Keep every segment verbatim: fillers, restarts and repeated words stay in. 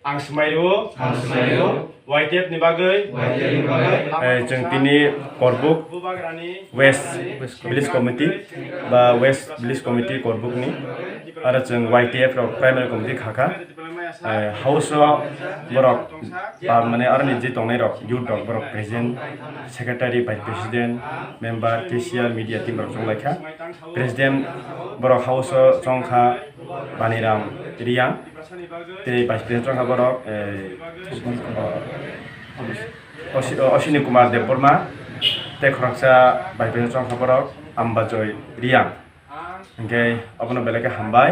Ang swmai rwo. Ang swmai rwo. Y T F ni bagwi. Y T F ni bagwi. Eh, chwng tini Korbuk Bubagrani West Village Committee ba West Village Committee Korbuk ni. Aro chwng Y T F rok Primary Committee kha kha. Eh, house o borok, ah, mane aroni je tongnai rok, youth rok, borok president, secretary, vice president, member, cashier, media team rok chonglai kha. President borok house o chong kha Baniram Riyang, tei vice president chong kha borok, eh, Osi-, Osini Kumar Debbarma, tei khoroksa vice president chong kha borok Ambajoy Riyang. Hingke obono belai khe hambai.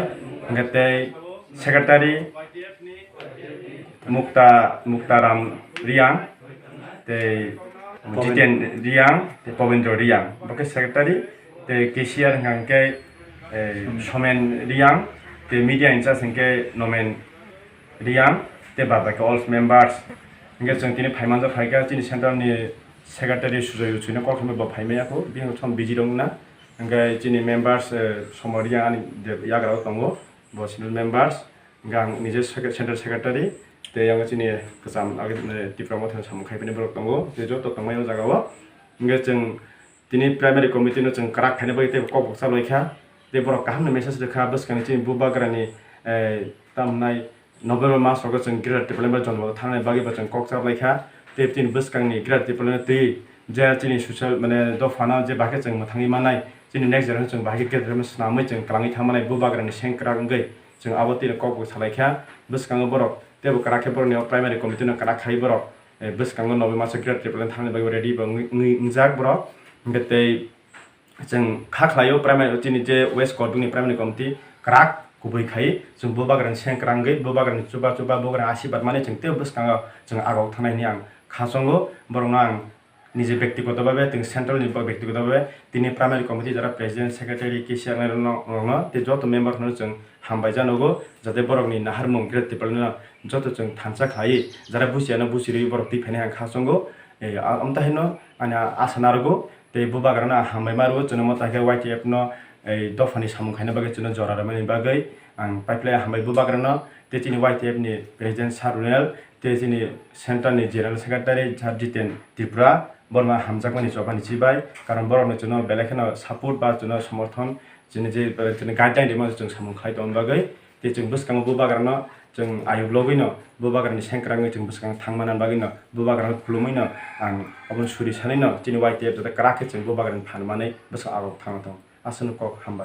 Hingke tei secretary Mukta, Muktaram Riyang, tei Jiten Riyang, tei Pobendro Riyang. Bo khe secretary, tei cashier hingka hingke, eh, Somen Riyang, tei media in charge hingke Nomen Riyang, tei bad baki all members. Hingke chwng tini phaimanjak phaikha chini central ni secretary Sujoy Uchuino kok hwnwi bo phaimaya kho, bini thom busy rok wngna. Hingke chini members, eh, Somor Riyang ani de-, yagra o tongo, bo senior members. Hingke ang nije sec-, central secretary, tei yang chini kwcham age, eh, Tipra Motha samung khai phini borok tongo, tei joto tongmani o jaga o. Hingke chwng tini primary committee no chwng kwrak khaina bagwi tei kok boksa loi kha, tei borok kaham ni message rwkha bwskang ni chini Bubagrani, eh, tamnai November mas rogo chwng Greater Tipraland bai Jonmata thangna bagwi bo chwng kok cha lai kha. Tei chini bwskang ni Greater Tipraland twi je chini social, mane, dopha no je bahai khe chwng mwthangwi mannai, chini next generation chwng bahai khe Greater Tipraland swnamwi chwng kwlangwi thang mannai, Bubagrani sengkrak wngwi chwng abo twi kok bo salai kha. Bwskango borok teibo kwrak khe borokni o primary committee no kwrak khai borok, eh, bwskango November maso Greater Tipraland thangna bagwi ready bo wngwi, wngwi wngjak borok. Hwnkhe tei Chwng kha khlaio primary, chini je West Korbuk ni primary committee kwrak kubui khai, chwng Bubagrani sengkrak wngwi, Bubagrani chuba chuba, Bubagrani asirwad mani chwng teibo bwskango chwng agok thangnai hwnwi ang kha chongo. Borokno ang nije bektigoto bhabe, chwng central ni bo bektigoto bhabe tini primary committee jora president, secretary, cashier rokno, rokno tei joto member rokno chwng hambai janogo, jate borokni naharmung Greater Tipraland no joto chwng thansa khlaiwi jara busiya no busi rwi borok twi phainai ang kha chongo. Eh, a-, amtahino ani asa narwgo. Tei Bubagrano ang hambai ma rwo, chwngno mota khe Y T F no, ei, dophani samung khaina bagwi chwngno jora rwmani bagwi ang paiplai hambai Bubagrano. Tei chini Y T F ni president Sir Runel, tei chini central ni general secretary Sir Jiten Tripura, borokno hamjakmani chobani chibai, karon borokno chwngno belai kheno support ba chwngno somorthon, chini je, chini guideline rwmani chwng samung khlai tongna bagwi. Tei chwng bwskango Bubagrano chwng ayuk logwino, Bubagrani sengkrak wngwi chwng bwskango thangmani bagwino, Bubagrano khulumwino ang aboni suri sanwino chini Y T F joto kwrak khe chwng Bubagrani phan manwi bwskango agok thangna tongo. Aswkno kok hambai.